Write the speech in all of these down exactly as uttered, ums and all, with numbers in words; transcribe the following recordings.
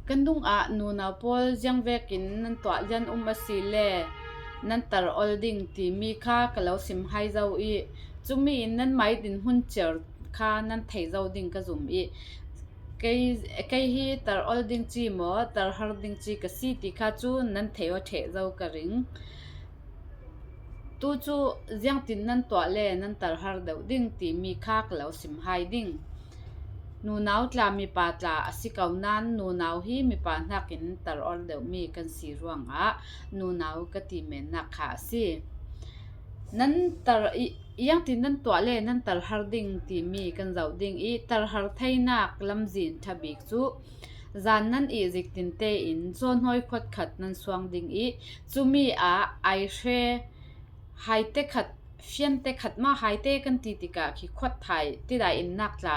Kan dungah nunau pawl ziangvekin nan tuah lian um a si le nan tar ol ding timi kha ka lo sim hai zo i, cumi in nan mai dinhmun cer kha nan thei zo ding ka zum i, kei, kei hi tar ol ding ci maw, tar har ding ci ka si ti kha cu nan thei aw ṭheh zo ka ring. Tu cu ziangtin nan tuah le nan tar har deuh ding timi kha ka lo sim hai ding. Nunau tla mipa tla a si ko nain nunau hi mipa hnakin tar ol deuhmi kan si ruangah nunau ka ti mennak kha a si. Nan tar i, iangtin nan tuah le nan tar har ding timi kan zoh ding i, tar har theinak lamzin ṭha bik cu zan nan ih zik tinte in cawhnawi khuat khat nan suang ding i, cumi ah ai hre, haite khat, fiante khat mah haite kan ti tikah khi khuat hai tidai innak tla,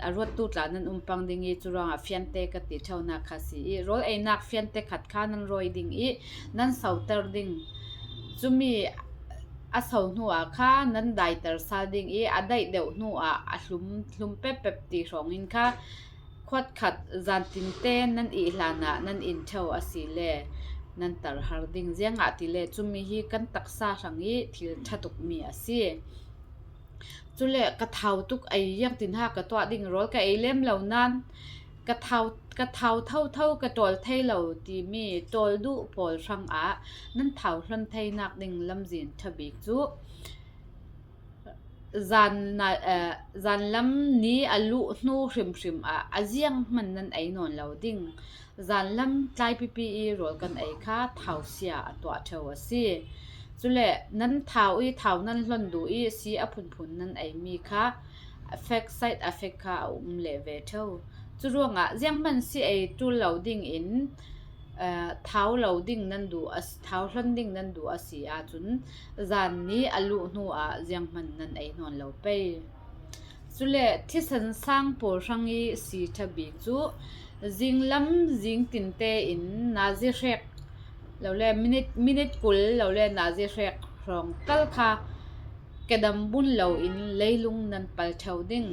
a ruattu tla nan um pang ding i, cu ruangah fiante ka ti ṭheunak kha si i, rawl einak fiante khat kha nan rawi ding i, nan soter ding. Cumi a so hnuah kha nan daiter sal ding i, a daih deuh hnuah a hlum, hlum pepep ti hrawngin kha khuat khat zan tinte nan ih hlanah nan in ṭheu a si le nan tar har ding. Ziangahtile cumi hi kan taksa hrang i thil ṭha tukmi a si. Cule ka thau tuk ei, iangtin ha ka tuah ding, rawl ka ei lem lo nain ka thau, ka thau thotho ka ṭawl thei lo timi ṭawl duh pawl hrangah nan thau hlon theinak ding lamzin ṭha bik cu zan, eh, zanlam ni a luh hnu hrimhrim ah a zianghman nan ei nawn lo ding. Zanlam tlaipipi i rawl kan ei kha thausia a tuah ṭheu a si. Cule nan thau i thau nan hlon duh i si a phunphun nan eimi kha effect, side effect kha a um leh ve ṭheu. Cu ruangah zianghman si ei ṭul lo ding in, eh, thau lo ding nan duh a si, thau hlon ding nan duh a si ahcun zan ni a luh hnuah zianghman nan ei nawn lo pei. Cule thisen sang pawl hrang i si ṭha bik cu zinglam zing tinte in nazi hrek lole minit, minit kul lole nazi hrek hrawng tal kha kedam bun lo in leilung nan pal ṭheu ding.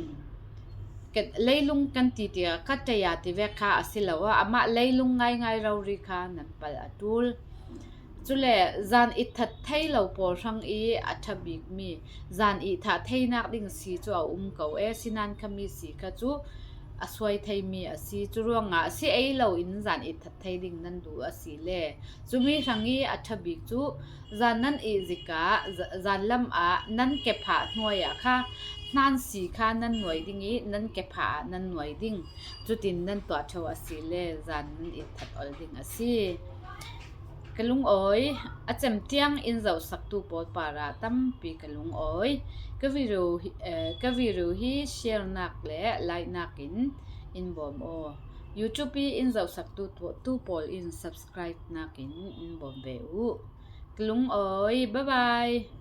Ke, leilung kan ti tikah ka ṭaya ti vek kha a si lo ah, amah leilung ngaingai rori kha nan pal a ṭul. Cule zan itthat thei lo pawl hrang i a ṭha bikmi zan ihthah theinak ding si cu a um ko e, sinan khami si kha cu a suai theimi a si. Cu ruangah si ei lo in zan itthat thei ding nan duh a si le cumi hrang i a ṭha bik cu zan nan ih zik ah, za-, zanlam ah nan kephah hnuai ah kha hnan si kha nan nuai ding i nan kephah ah nan nuai ding. Cutin nan tuah ṭheu a si le zan nan itthat ol ding a si. Ka lungawi a cem tiang in zohsaktu pawl parah tampi ka lungawi. Ka video hi, eh, ka video hi share nak le like nak in in bawm aw. YouTube i in zohsaktu tu, tu pawl in subscribe nak in in bawm ve uh. Ka lungawi, bye bye.